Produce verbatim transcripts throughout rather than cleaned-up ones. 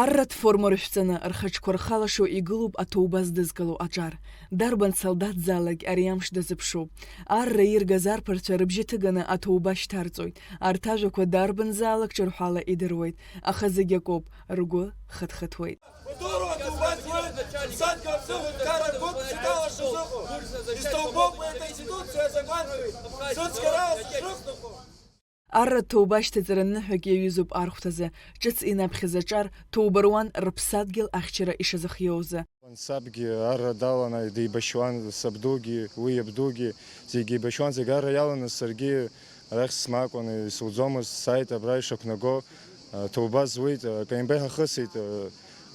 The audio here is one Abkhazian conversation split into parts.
Арратә форма рышәҵаны, рхаҿқәа рхалашо игылоуп аҭоуба здызкыло аҿар. Дарбан солдаҭзаалак ари амш дазыԥшуп. Арра иргаз арԥарцәа рыбжьы ҭыганы аҭоуба шьҭарҵоит. Арҭ ажәақәа дарбанзаалак ҿырҳәала идыруеит, аха зегь акоуп, ргәы хыҭхыҭуеит. Удур аҭоуба зуеит, ԥсадгьыл рзыҳәан, ԥсадгьыл рзыҳәан, изҭоубоуп уи Аконституциа, азакәанқәеи, сыцхыраа сышрыхҭахо. Арратә ҭоуба ашьҭаҵара ныҳәак иаҩызоуп архәҭазы, ҿыц инаԥхьаз аҿар ҭоуба руан рыԥсадгьыл ахьчара ишазыхиоу азы. Сабгьы арра даланы деибашьуан, сабдугьы, уи иабдугьы, зегьы еибашьуан, зегь арра иаланы саргьы арахь смаакәаны исуӡомызт, сааит абра ишақәнаго, ҭоуба зуеит, акаимба иҳахысит,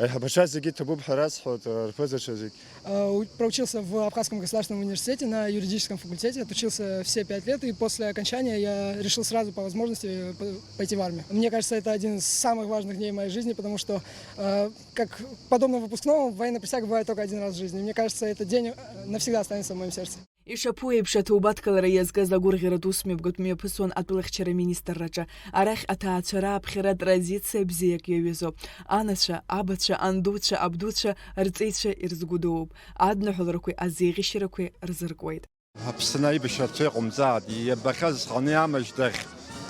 аиҳабацәа зегьы иҭабуп ҳәа расҳәоит, рԥызацәа зегь. Э, у- проучился в Абхазском государственном университете на юридическом факультете, отучился все пять лет, и после окончания я решил сразу по возможности по- пойти в армию. Мне кажется, это один из самых важных дней в моей жизни, потому что, э, как подобно выпускному, военная присяга бывает только один раз в жизни. Мне кажется, этот день э, навсегда останется в моем сердце. Ишаԥу еиԥш, аҭоубаҭгалара иазкыз агәырӷьаратә усмҩаԥгатә мҩаԥысуан атәылахьчара министрраҿы. Арахь аҭаацәа рааԥхьара традициа бзиак иаҩызоуп. Анацәа, абацәа, андуцәа, абдуцәа рҵеицәа ирызгәыдоуп. Адныҳәаларақәеи азеиӷьашьарақәеи рзыркуеит. Аԥсны аибашьра рацәа иҟамҵааит, иабахьаз зханы иамажьҭахь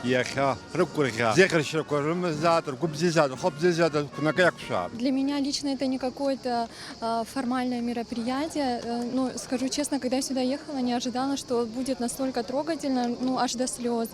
иахьа рықәгәырӷьа, зеиӷьаршьарақәа рымазааит, ргәы бзиазааит, рхы бзиазааит, рқәнакы иақәшәааит. Для меня лично это не какое-то а, формальное мероприятие. Э, Ну, скажу честно, когда я сюда ехала, не ожидала, что будет настолько трогательно, ну, аж до слез.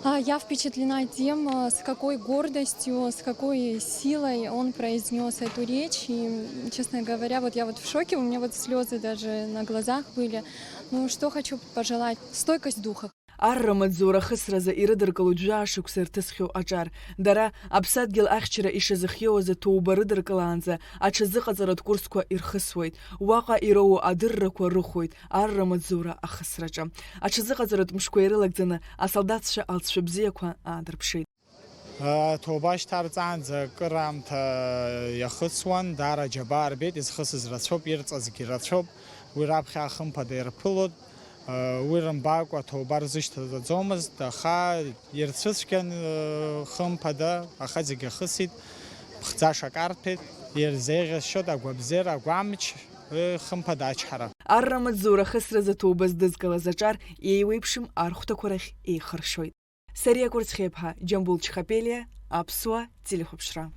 А, Я впечатлена тем, а, с какой гордостью, с какой силой он произнес эту речь. И, м, честно говоря, вот я вот в шоке, у меня вот слезы даже на глазах были. Ну, что хочу пожелать? Стойкость духа. Арра маҵзура ахысразы ирыдыркылоит жәаа шықәса ирҭысхьоу аҿар. Дара, аԥсадгьыл ахьчара ишазыхиоу азы ҭоуба рыдыркылаанӡа аҽазыҟаҵаратә курсқәа ирхысуеит. Уаҟа ироуа адыррақәа рыхәоит арра маҵзура ахысраҿы. Аҽазыҟаҵаратә мшқәа ирылагӡаны асолдаҭцәа алҵшәа бзиақәа аадырԥшит. Аҭоуба шьҭарҵаанӡа акыр аамҭа иахысуан, даара аџьабаа рбеит, изхысыз рацәоуп, ирҵазгьы рацәоуп, уи раԥхьа хымԥада ирԥылоит, уи рымбакәа аҭоуба рзышьҭаҵаӡомызт, аха ирцәыцәгьан, хымԥада, аха зегь ахысит, ԥхӡашак арҭеит, ирзеиӷьасшьоит агәабзиара, агәамч, хымԥада ачҳара. Арра маҵзура ахысразы аҭоуба здызкылаз аҿар еиуеиԥшым архәҭақәа рахь еихыршоит. Сариа Кәарцхеиԥҳа, Џьамбул Чхапелиа, Аԥсуа телехәаԥшра.